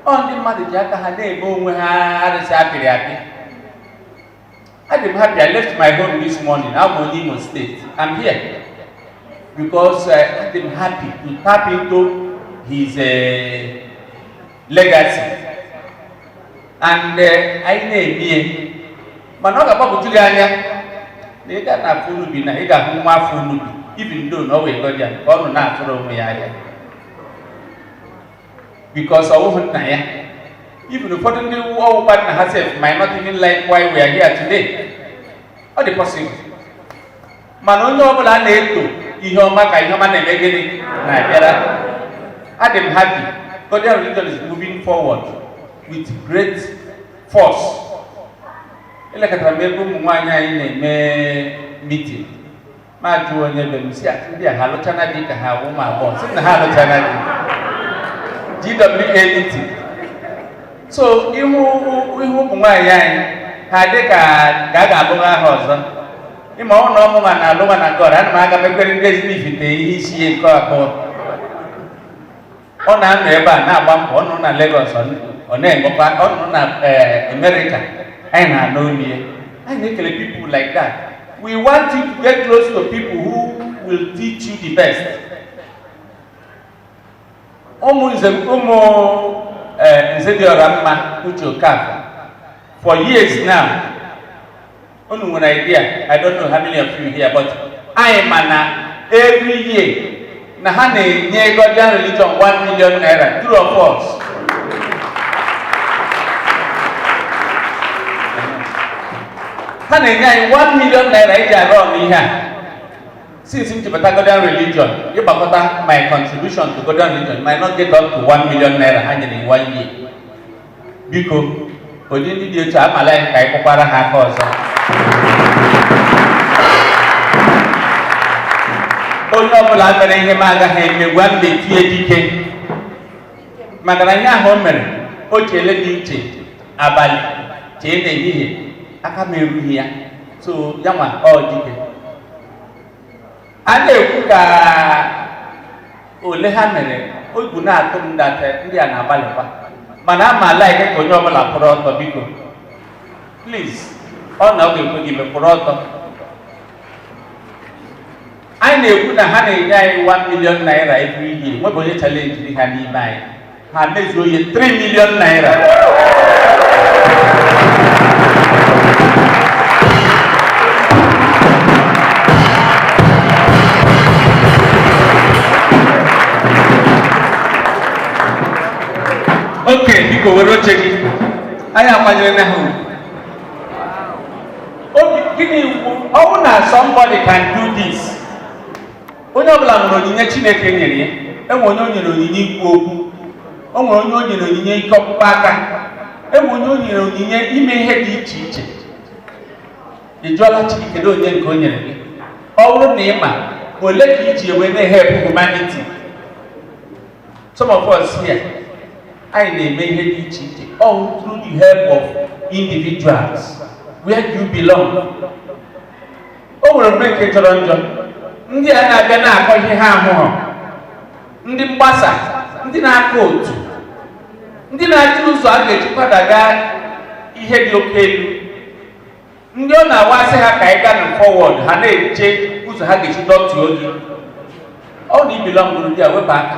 Ọ ndị mmadụ ji aka ha na-eme onwe ha arụsị apịrị apị. Adị m happy. I left my home this morning. I'm on Imo State. I'm here because adị m happy to tap into his legacy and anyị na-emie, mana ọ ga-agbagwoju gị anya na ị ga na-afụ unubi na ị ga-ahụ nwa afọ unubi, even though na ọ wee Godian ka ọ nọ na-atụrụ onwe ya ahịa, because ọ wụghị nna ya. Even ụfọdụ ndị ọwụkwa nna ha sef might not even like why we are here today. Ọ dị possible. Mana onye ọbụla na-eto ihe ọma ka ihe ọma na-eme gịnị na-abịara. Adị m happy. Godian Religion is moving forward with great force. Elekọtara m ebe ụmụ nwaanyị anyị na-eme meeting, ma jụọ onye be m si ndị a ha alụchana di ka ha ụmụ agbọghọ, sị na ha alụchana di. GWA meeting. So ihu ihu ụmụ nwaanyị anyị ha dị ka ka a ga-alụgha ha ọzọ. Ịma ọ na ọmụma na alụma na God, ana m aga mekwere ndị Ezinifite ihe isi ihe nke abụọ. Ọ na-anọ ebe a na-agba mbọ. Ọ nọ na Lagos, ọ na-emekwa. Ọ nọ na America, anyị na-anụ olu ya. Anyị na-ekele people like that. We want you to get close to people who will teach you the best. Ụmụ nze, ụmụ nze dị ọra mma, Uche Okafor, for years now, unu nwere idea. I don't know how many of you here, but anyị ma na every year na ha na-enye Godian Religion 1 million naira. True or false? Ha na-enye anyị 1 million naira iji arụ ọrụ ihe a. Since m chịbata Godian Religion, ịgbakọta my contribution to Godian Religion might not get up to 1 million naira ha nyere in one year. Biko, ụdị ndị dị otu amala anyị ka anyị kpọkwara ha aka ọzọ. Onye ọbụla mere ihe m agaghị eme, gwa m metie dike, maka na ihe ahụ o mere, o chele dị iche abalị, chee n'ehihie, aka m erughị ya. So ya nwa ọ dike a na-ekwu ka ole ha mere, ogwu na-atụ m data ndị a na-agbalịkwa. Mana ama like ka onye ọbụla kwụrụ ọtọ. Biko, please, ọ na ọ ga-ekwe gị mekwụrụ ọtọ. Anyị na-ekwu na ha na-enye anyị 1 million naira every year. Nwebụ onye challenge ha n'ime anyị, ha mezuo ihe 3 million naira. Oke, biko, were oche gị. Anyị akwanyere na ha ugwu. Obi gịnị ugwu ọwụ na somebody can do this. Onye ọbụla nwere onyinye Chineke nyere ya. Enwe onye o nyere onyinye ikwu okwu, o nwere onye o nyere onyinye ike ọkpụkpọ aka, enwe onye o nyere onyinye ime ihe dị iche iche. Ị jụọla Chi kedu onye nke o nyere gị? Ọ bụrụ na ị ma ole ka iji ewe na-help humanity. Some of us here, anyị na-eme ihe dị iche iche all through the help of individuals. Where do you belong? O nwere mgbe nke jọrọ njọ, ndị a na-abịa na-akọ ihe ha ahụhụ, ndị mgbasa, ndị na-akọ otu, ndị na-achọ ụzọ a ga-eji kwadaga ihe dị oke elu, ndị ọ na-awasị ha ka anyị gaa na forward, ha na-eche ụzọ ha ga-esi dọtuo gị. Ọ na i belong ndị a, wepụ aka.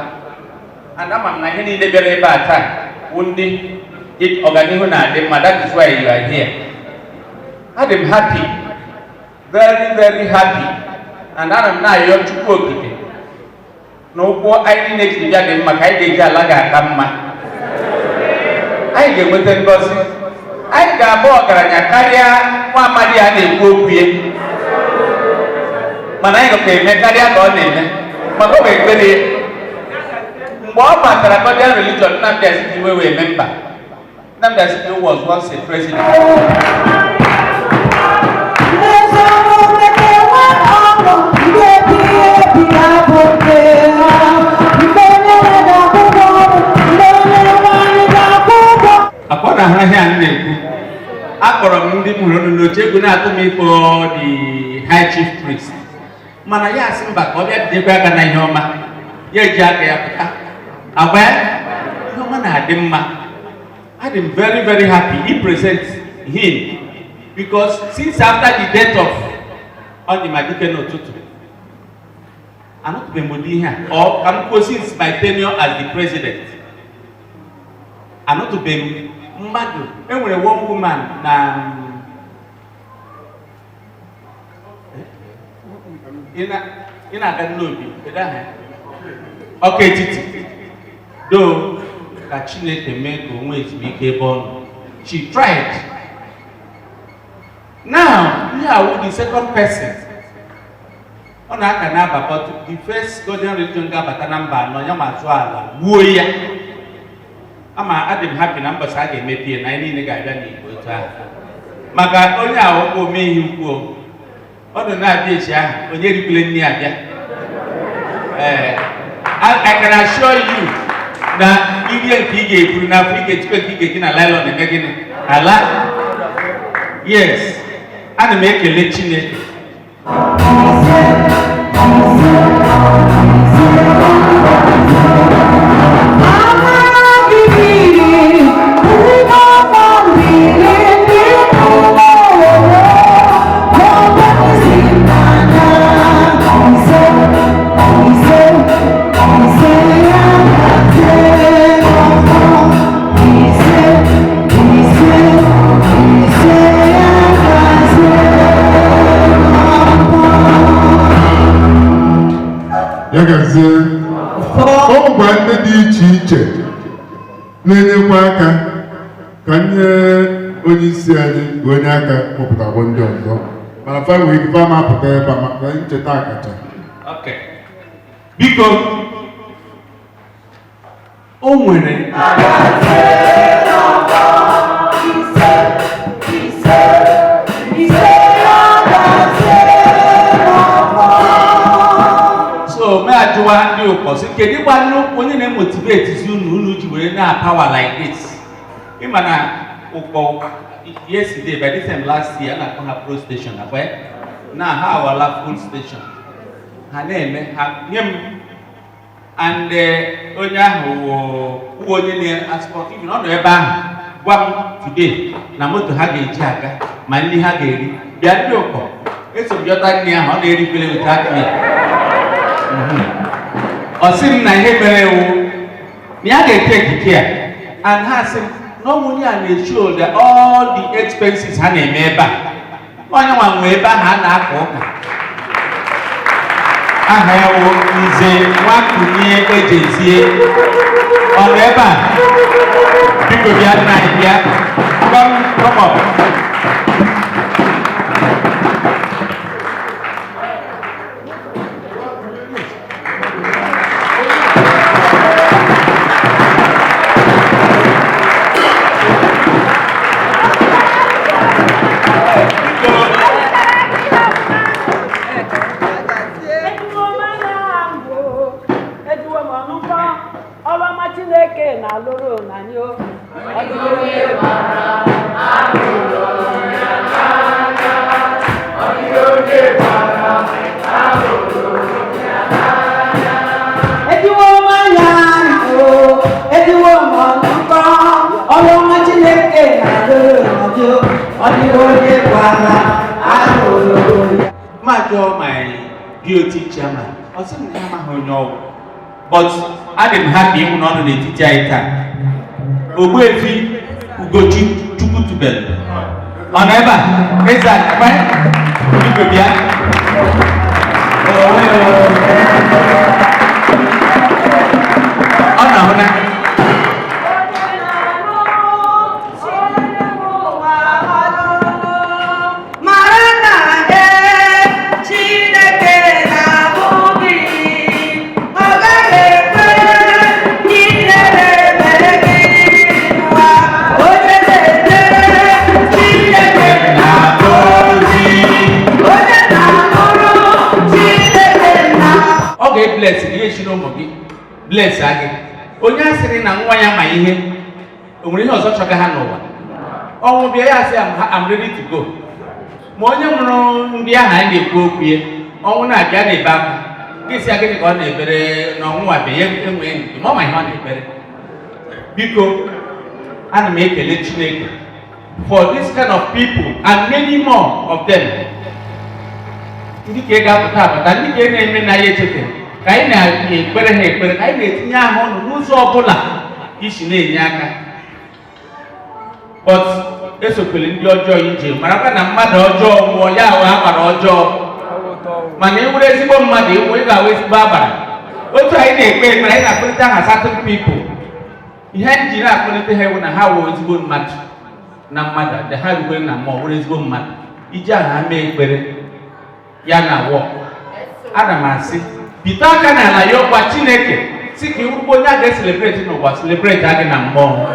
And ama m na ihe niile bịara ebe a taa wụ ndị ọganihu na-adị mma. That is why you are here. Adị m happy, very very happy, and ana m na-ayọ Chukwu Okike na ụkwụ anyị niile jiri bịa dị mma, ka anyị ga-eji ala ga-aka mma, anyị ga-enweta ngọzi, anyị ga-abụ ọgaranya karịa nwa amadi a na-ekwu okwu ya. Mana anyị ga eme karịa ka ọ na-eme, maka ọ bụ ekpere ya. Mgbe ọ batara Godian Religion, Nnamdi Azikiwe wee member. Nnamdi Azikiwe was once a president. Ezi omume ga-enwe ọṅụ, ndị ebighị ebi ga-abụ nke ha. Mgbe onye ga-akwụ ụgwọ ọrụ, mgbe onye nwanyị ga-akwụ ụgwọ. Akwa na ahụ ahịa m na-ekwu, akpọrọ m ndị m hụrụ unu n'oche. Egwu na-atụ m ịkpọ the high chief priest, mana ya asị mba, ka ọ bịa bidekwa aka na ihe ọma ya eji aka ya pụta agwa ya. Ihe ọma na-adị mma. Adị m very very happy he present him, because since after the death of Onyema-Dike n'ụtụtụ, anụtụbeghị m ụdị ihe a. Ọ ka m kwuo, since my tenure as the president, anụtụbeghị m mmadụ enwere one woman na ị na-aga n'obi. Kedu aha ya? Ọka etiti doo, ka Chineke mee ka o nwee ezumike ebe ọ nọ. She tried. Now ihe awụ the second person ọ na-aka na-aba, but the first Godian Religion ga-abata na mba anọ ya ma zụọ ala wuo ya. Ama adị m happy na mbọchị a ga-emepe ya na anyị niile ga-abịa n'Igbo otu ahụ, maka onye awụkwa ome ihe ukwu ọ nọ na-abịa echi ahụ, onye rikwule nne abịa. Ee, I can assure you na irie nke ị ga-eburu n'afọ, ị ga-echukwa nke ị ga-eji na nylon eme gịnị ala. Yes, ana m ekele Chineke. Amara gị biri, ụgbọ mmiri ndị ụgbọ. Gazie. O nwekwa ndị dị iche iche na-enyekwa aka ka nye onye isi anyị bụ onye aka kpọpụtakwa ndị ọzọ, mana fa nwere ike fa ma apụta ebe a maka ncheta akacha. Okay. Biko, o nwere Ise, ise, ise, agazie n'ọfọ. So mee ajụwa ndị ụkọ sị, kedu gbanụ onye na-emotivate unu, unu ji were na-power like this? Ịma na Ụkọ yesterday, by this time last year, a na-akpọ ha pro station, akwa ya? Na ha awala full station. Ha na-eme ha nye m and onye ahụ wụ onye na-asọ even ọ nọ ebe ahụ gwa m today na moto ha ga-eji aga ma nri ha ga-eri. Bịa, ndị Ụkọ, eso m jọta nri ahụ ọ na-erikwele without me. Ọ sị m na ihe mere ewu na ya ga-ete ekike a, and ha sị m na ọnwụ onye a na-shoulder all the expenses ha na-eme ebe a. Onye nwa nwe ebe ahụ a na-aka ụka. Aha ya wụ Nze Nwakunye Ejezie. Ọ nọ ebe a? Biko bịa, nna anyị, bịa. Come, come up. Eduwo m anya mbụ, eduwo m ọnụkọ, ọrụ ọma Chineke na-alụrụ na anyị o. Ọ dịghị onye mara ahụrụ ya n'anya. Ọ dịghị onye mara ahụrụ ya n'anya. Eduwo m anya mbụ, eduwo m ọnụkọ, ọrụ ọma Chineke na-alụrụ na anyị o. Ọ dịghị onye gwara ahụrụ ya. Ma jụọ my BOT chairman, ọ sị m na ya amaghị onye ọgwụ, but adị m happy ịhụ na ọ nọ n'etiti anyị taa. Ogbuefi Ugochi Chukwutubelu, ọ nọ ebe a? Eze akpa, biko bịa. Owe, ọ na-ahụ na Onye na-alụ Chineke ụwa alụlụ, mara na ee, Chineke na-ahụ gị. Ọ gaghị ekwe ka ihere mere gị n'ụwa. Onye na-ejere Chineke na-ahụ ozi, onye na-alụrụ Chineke na Ọ ga-ebless gị, ihe esi n'ụmụ gị bless gị. Onye a sịrị na nwa ya ma ihe o nwere ihe ọzọ chọga ha n'ụwa, ọnwụ bịa, ya sị, "I'm ready to go." Ma onye mụrụ ndị ahụ anyị na-ekwu okwu ya, ọnwụ na-abịa, na-ebe akwa. Gị sị ya gịnị ka ọ na-ebere na ọnwụ abịa? Ya enwee ndidi, ma ọ ma ihe ọ na-ekpere. Biko, ana m ekele Chineke for this kind of people and many more of them, ndị ka ị ga-apụta apụta, ndị ka ị na-eme na ya echete ka anyị na-ekpere ha ekpere, ka anyị na-etinye aha ọnụ n'ụzọ ọbụla isi na-enye aka. But esokwere ndị ọjọọ ije, marakwa na mmadụ ọjọọ nwụọ, ya ahụ agbara ọjọọ. Mana ị were ezigbo mmadụ ịnwụ, ị ga-ahụ ezigbo agbara. Otu anyị na-ekpe ekpere, anyị na-akpọlite aha certain people. Ihe anyị ji na-akpọlite ha ewu na ha wụ ezigbo mmadụ na mmadụ dị ha rukwere na mmụọ, were ezigbo mmadụ iji aha ha mee ekpere ya na wọ. Ana m asị, bite aka n'ala ya, ọkwa Chineke si ka ịwụrụkwa onye a ga-ecelebrate n'ụwa, celebrate gị na mmụọ.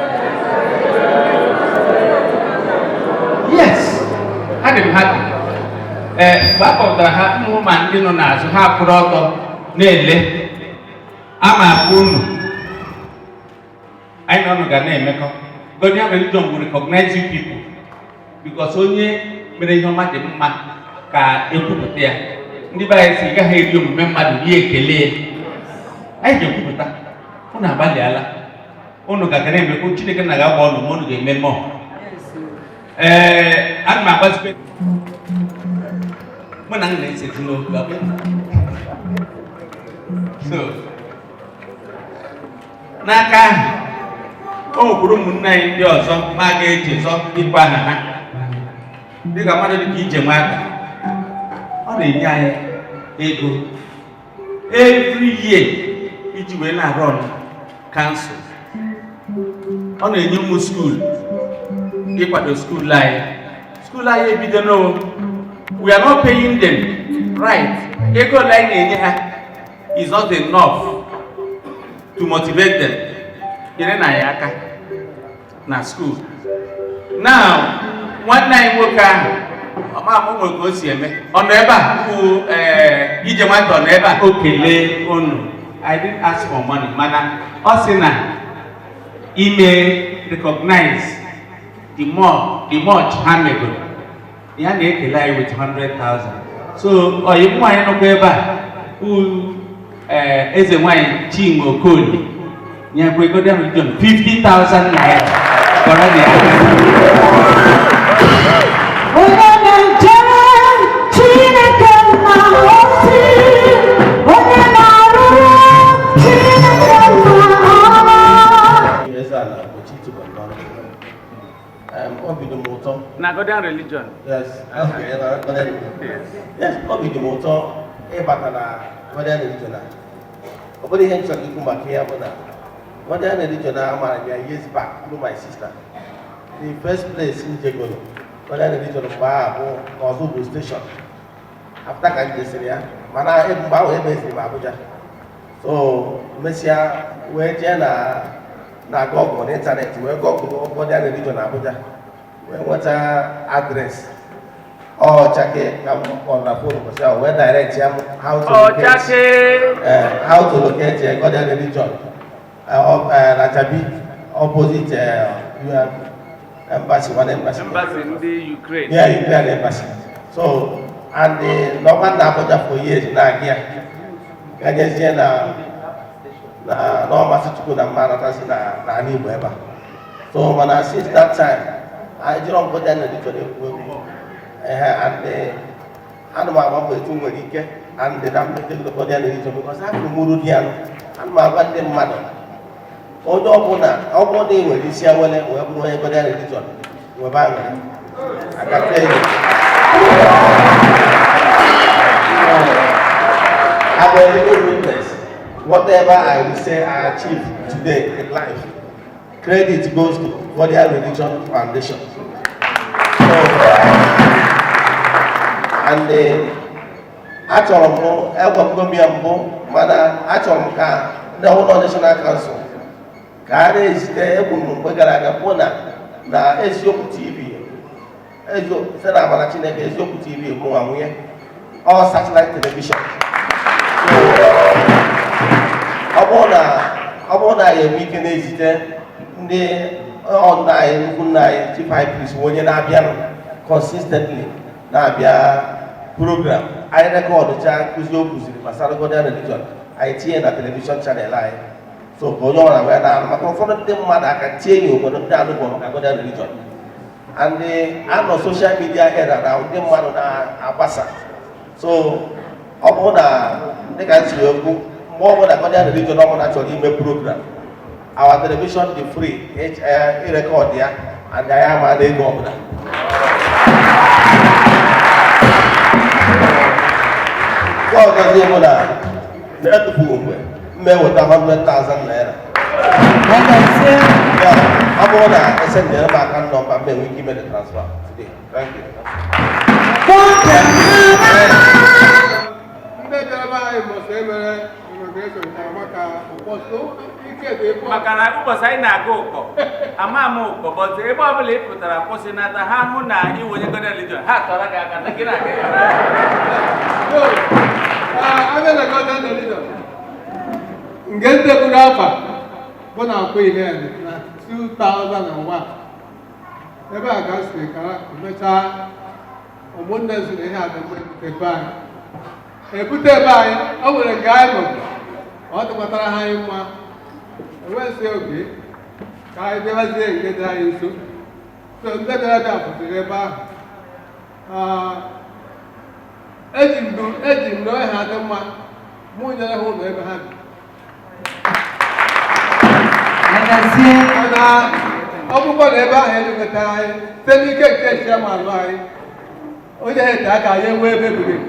Yes, adị m happy. Ee, mgbe a kpọpụtara ha, mmụ ma ndị nọ n'azụ ha kwụrụ ọtọ na-ele ama akpọ unu. Anyị na ọnụ ga na-emekọ. Godian religion will recognize you people because onye mere ihe ọma dị mma ka ekwupụta ya. Ndị be anyị si, ị gaghị eri omume mmadụ rie ekele ya. Anyị ga-ekwupụta unu agbalịala, unu ga na-emekwa. Chineke na ga-agba ọnụ ma unu ga-eme mmụọ. Ee, ana m agbazikwe mụ na nna esezi n'okwu abịa. So n'aka ahụ, o nwekwara ụmụnne anyị ndị ọzọ ma ga-echezọ ịkpọ aha ha, dịka mmadụ dịka Ije Nwaka. Ọ na-enye anyị ego. Every year iji wee na-run council, ọ na-enye ụmụ school, ịkwado school anyị. School anyị ebido no, we are not paying them right. Ego ole anyị na-enye ha is not enough to motivate them. Nyere na ya aka na school. Now, nwanne anyị nwoke ahụ, ọma m nwere ka o si eme, ọ nọ ebe a bụ ee ije nwata, ọ nọ ebe a, o kelee unu. I didn't ask for money, mana ọ sị na ime recognize the more the much ha megoro, ya na-ekele anyị with 100,000. So oyi nwaanyị nọkwa ebe a bụ eze nwanyị Chinwe Okolie, nyekwa Godian Religion 50,000 naira kọrọ na ya. Onye na-ejere Chineke nna ozi, onye na-arụrụ Chineke nna ọrụ. Eze ala Ugochi tubelu n'ọrụ. Obi dị m ụtọ. Na Godian Religion. Yes, okay, na Godian Religion. Yes, obi dị m ụtọ ịbata na Godian Religion a. Ọ bụrụ ihe m chọrọ ikwu maka ya bụ na Godian Religion a, amara m ya years back through my sister. The first place m jegoro Godian Religion mgbe ahụ bụ n'Ọzụbụ station. After ka m jesiri ya, mana mgbe ahụ ebeziri m Abuja. So mesịa wee jee na Google n'ịntanetị, wee Google Godian Religion na Abuja, wee nweta address. Ọ Chake ka m kpọrọ na phone ụbọchị ahụ wee direct ya m how to locate Ọchake. How to locate Godian Religion na Jabi, opposite UN embassy, one embassy. Embassy ndị Ukraine. Yeah, Ukraine embassy. So and nọkwa na Abuja for years na-aga ya, ganyezie na n'ọmasị Chukwu na mma anatasi na n'ala Igbo ebe a. So mana since that time, anyị jụrụ m Godian Religion egwu egwu ehe, and ana m agba mbọ etu m nwere ike and na mmejọ Godian Religion, because afọ m uru dị ya nụ. Ana m agwa ndị mmadụ, onye ọbụla, ọ bụrụ na ị nwere isi awele wee bụrụ onye Godian Religion, nwebe aṅụrị. I can tell you. I'm a living witness. Whatever I will say I achieved today in life, credit goes to Godian Religion Foundation. So, and achọrọ m egwapụgo m ya mbụ, mana achọrọ m ka ndị ụlọ National Council ka a na-ezite egwu m mgbe gara aga bụ na Eziokwu TV, site na amara Chineke, Eziokwu TV mụ nwa nwunye ọ satellite television. So, ọ bụrụ na anyị enwe ike na-ezite ndị ọnna anyị, nnukwu nna anyị, Chief High Priest, onye na-abịanụ consistently na-abịa program anyị, recordcha nkụzi o kụziri gbasara Godian Religion, anyị tinye na television channel anyị, so ka onye ọbụla wee na-anụ, maka ụfọdụ ndị mmadụ aka tie ya obodo ndị anụbọ maka Godian Religion. And anọ social media era na ndị mmadụ na-agbasa. So ọ bụrụ na dịka m siri ekwu, mgbe ọbụla Godian Religion ọbụla chọrọ ime program, our television dị free ịrecord ya, and anyị ama na ego ọbụla. Nke ọzọzi bụ na na-etufughị mgbe m eweta 100,000 naira ya, ọ bụrụ na esendere m account number, m enwe ike ime the transfer today. Thank you. Ndị bịara be anyị mbọsị emere inauguration tara maka ụbọchị ike dị ebe. Maka na ụbọchị anyị na-aga ụkọ, ama m ụkọ, but ebe ọbụla ị pụtara kwụsịnata ha, hụ na iwe onye Godian Religion, ha tọrọ gị aka na gị na-aga ya. So, abịa na Godian Religion nke ndị buru afa bụ na akwụ ihe na 2001, ebe a ka m siri kara mechaa ụmụnne zuru ihe a dị mma ebute ebe anyị, ebute ebe anyị. O nwere nke anyị nọbụ, ọ dịkwatara ha anyị mma, enweghịzi oge ka anyị bịabazie nke dị anyị nso. So ndị bịara bịa pụtara ebe ahụ. Ah, eji m na ha dị mma, mụ nyere ha ụlọ ebe ha bi. Mana ọ bụkwa na ebe ahụ eleweta anyị site n'ike nke chairman anyị, onye ha ete aka, anyị enwee ebe buru ibu.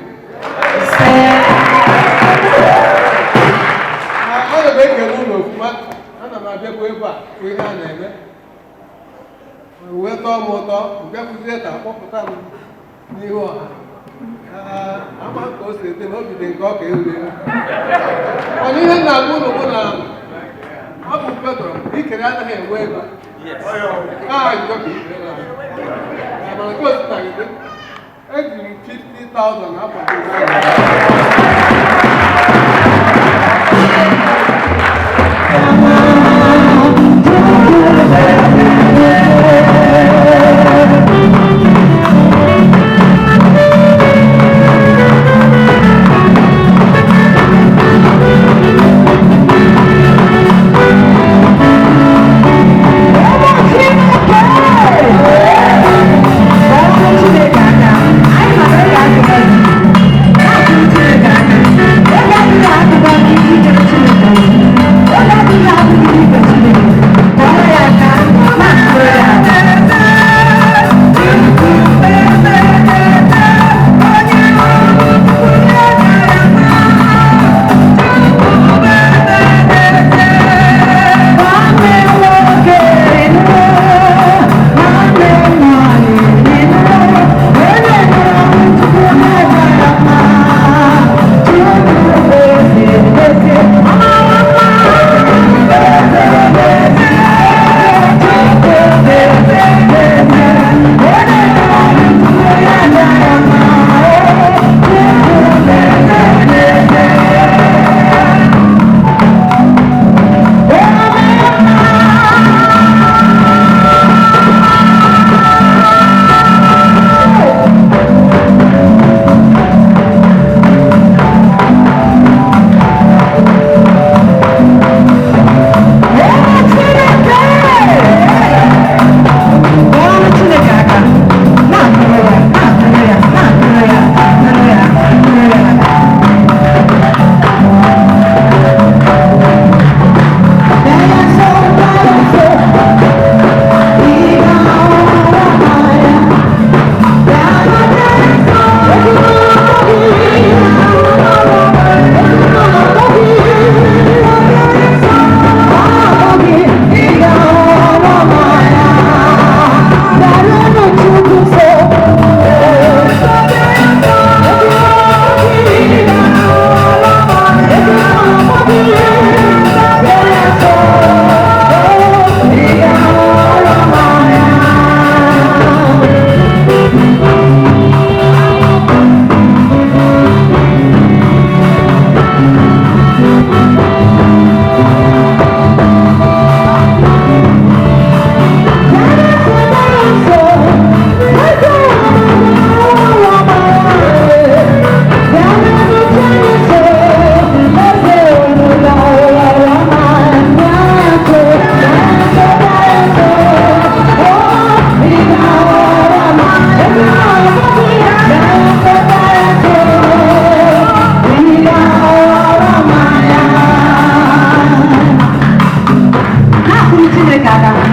m ekele ụlọ ofuma. Ana m abịakwa ebe a bụ ihe a na-eme wee tọọ m ụtọ mbịakwuzie ka kpọpụta m n'ihu ọha. Ama ka o si dị na obi dị nke ọka ewu ewu. Mana ihe na-agwa ụlọ bụ na ọ bụ Petro ikere anaghị enwe ego. Ajọ ka ikere na mana ka o si na gị eji m 50,000 akwado.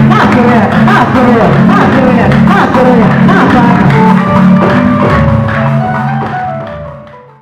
Na-akụrụ ya, na-akụrụ ya, na-akụrụ ya, na-akụrụ ya.